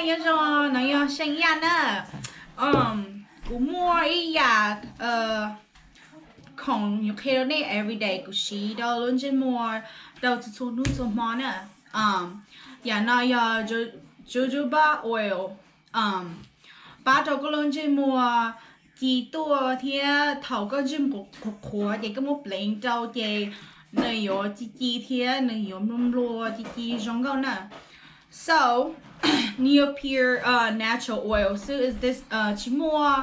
Nyob zoo, no yog Xeeb Yaj na. Kuv muaj ib yam khoom yuav qhia rau nej everyday kuv siv rau lub ntsej muag rau txhua txhua hnub txhua hmo na. Yam no yog jojoba oil, pab rau koj lub ntsej muag ci tuaj thiab thaum koj ntsej muag qhuav qhuav ces koj muab pleev rau ces nws yuav ci ci thiab nws yuav nplua nplua ci ci zoo nkauj na. So, nws yog pure natural oil xwb, tsis muaj,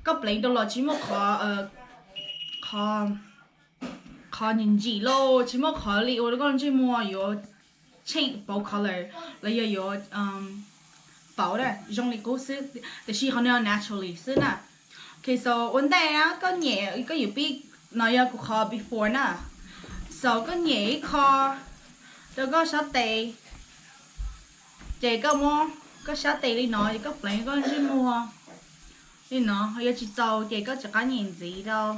koj pleev rau los tsis muaj qhov, qhov ntsim ntsim los tsis muaj qhov li ua rau koj ntsej muag yuav change pauv color los yog yuav pauv zoo li qub xwb, tiam sis qhov no naturally xwb na. Ok, so ua ntej na koj nyem, koj yuav pib, no yog kuv qhov before na. So koj nyem ib qho rau koj sab tes, ces koj muab koj sab tes li no ces koj pleev koj ntsej muag li no, yog tsis txaus ces koj rov qab nyem ntxiv rau.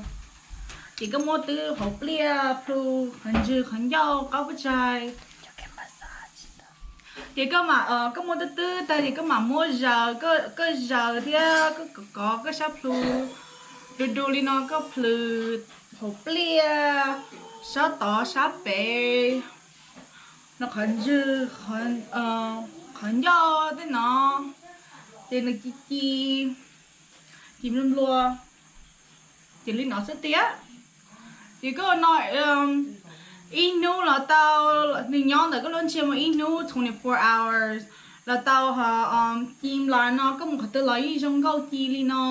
Ces koj muab twb hauv pliaj plhu qhov ntswg qhov ncauj qab puab tsaig. Ces koj mam, koj muab twb twb tag ces koj mam muab zaws, koj zaws thiab koj kov koj sab plhu du du li no, koj plhws hauv pliaj, sab tod sab pem, no qhov ntswg, qhov ncauj tej no, ces nws ci ci, ci nplua nplua, ces li no xwb tiag. Ces koj no ib hnub los tau, nws nyob ntawm koj lub ntsej muag ib hnub twenty four hours los tau, ho ci nplua no koj mus qhov twg los yeej zoo nkauj ci li no,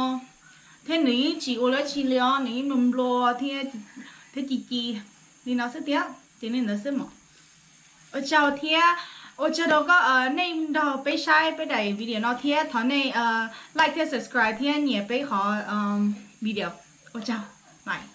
thiab nws yeej tsis ua dab tsi li os, nws yeej nplua nplua thiab ci ci li no xwb tiag. Ces li ntawd xwb mas. Ua tsaug thiab, ua tsaug rau koj, nej nrog peb saib peb daim video no thiab thov nej like thiab subscribe thiab nias peb qhov video. Ua tsaug, bye.